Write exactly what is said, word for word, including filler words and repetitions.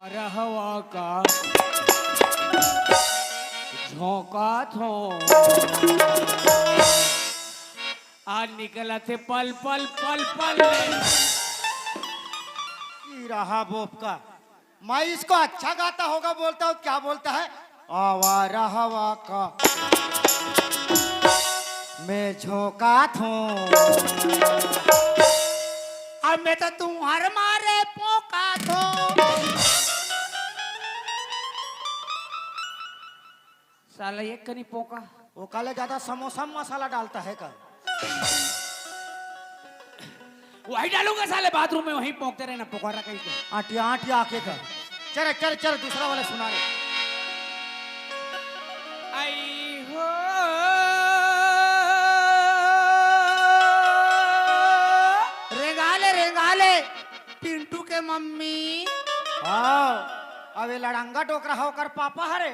रहवा का झोंकात हो। आज निकलत हे पल पल पल पल। ई रहा बोप का। मैं इसको अच्छा गाता होगा बोलता हूँ, क्या बोलता है? आवा रहवा का मैं झोंकात हूँ। अब मैं तो तुम्हारे मारे पोकात हो। साला एक कनी पोका। वो काले ज्यादा समोसा में मसाला डालता है का? वही डालूंगा साले बाथरूम में, वहीं पोकते रहना पोकारा कहीं के। आटिया आटिया आके का। चल चल चल, दूसरा वाला सुना रे। आई हो। रेंगाले रेंगाले पिंटू के मम्मी। हाँ, अब ये लड़ंगा डोकरा है ओकर पापा हरे।